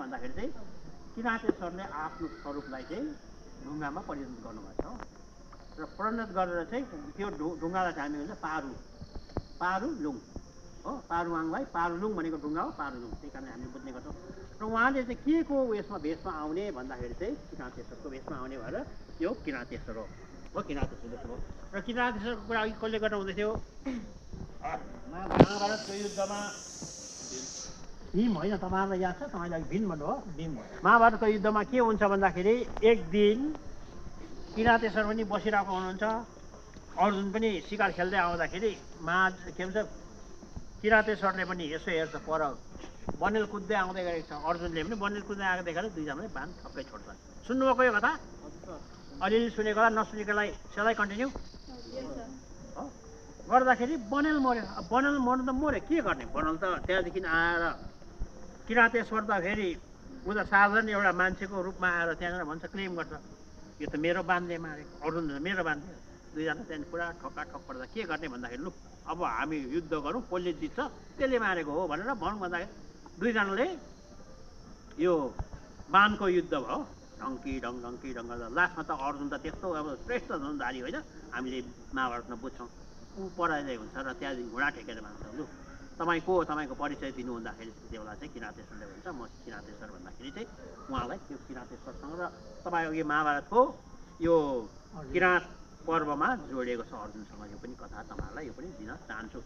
भन्दाखेरि चाहिँ किराँतेश्वरले आफ्नो स्वरूपलाई चाहिँ ढुङ्गामा परिणत गर्नुभएको छ र परिणत गरेर चाहिँ त्यो ढुङ्गालाई चाहिँ हामी भन्छ पारुलुङ हो। पारुवाङलाई पारुलुङ भनेको ढुङ्गा हो, पारुलुङ, त्यही कारण हामीले बुझ्ने गर्छौँ। र उहाँले चाहिँ के को उयसमा भेषमा आउने भन्दाखेरि चाहिँ किराँतेश्वरको भेषमा आउने भएर यो किराँतेश्वर हो किराँतेश्वर हो। र किराँतेश्वरको कुरा अघि कसले गर्नु हुँदै थियो? महाभारतको युद्धमा भीम होइन, तपाईँहरूलाई याद छ, तपाईँले अघि भीम भन्नुभयो, भीम। महाभारतको युद्धमा के हुन्छ भन्दाखेरि एक दिन किराँतेश्वर पनि बसिरहेको हुनुहुन्छ, अर्जुन पनि शिकार खेल्दै आउँदाखेरि के भन्छ किराँतेश्वरले पनि यसो हेर्छ पर बनेल कुद्दै आउँदै गरेको छ, अर्जुनले पनि बनेल कुद्दै आएको देखेर दुईजनाले बाण ठक्कै छोड्छ। सुन्नुभएको यो कथा? अलिअलि सुनेको होला, नसुनेकोलाई सधैँ कन्टिन्यू गर्दाखेरि बनेल मऱ्यो। बनेल मर्नु त मऱ्यो, के गर्ने? बनेल त त्यहाँदेखि आएर किराँतेश्वर त फेरि उता साधारण एउटा मान्छेको रूपमा आएर त्यहाँनिर भन्छ, क्लेम गर्छ यो त मेरो बाणले मारेको, अर्जुन मेरो बाणले। दुईजना त्यहाँदेखि पुरा ठक्का पर्दा के गर्ने भन्दाखेरि लु अब हामी युद्ध गरौँ, कसले जित्छ त्यसले मारेको हो भनेर भनौँ भन्दाखेरि दुईजनाले यो बाणको युद्ध भयो। डङ्की डङ गर्दा लास्टमा त अर्जुन त त्यस्तो अब श्रेष्ठ धनुधारी होइन, हामीले महाभारतमा बुझ्छौँ, ऊ पराजय हुन्छ र त्यहाँदेखि घुँडा टेकेर मान्छ। लु तपाईँको परिचय दिनु भन्दाखेरि त्यति बेला चाहिँ किराँतेश्वरले भन्छ म किराँतेश्वर भन्दाखेरि चाहिँ उहाँलाई त्यो किराँतेश्वरसँग र तपाईँ अघि महाभारतको यो किराँत पर्वमा जोडिएको छ अर्जुनसँग। यो पनि कथा तपाईँहरूलाई यो पनि दिन चाहन्छु।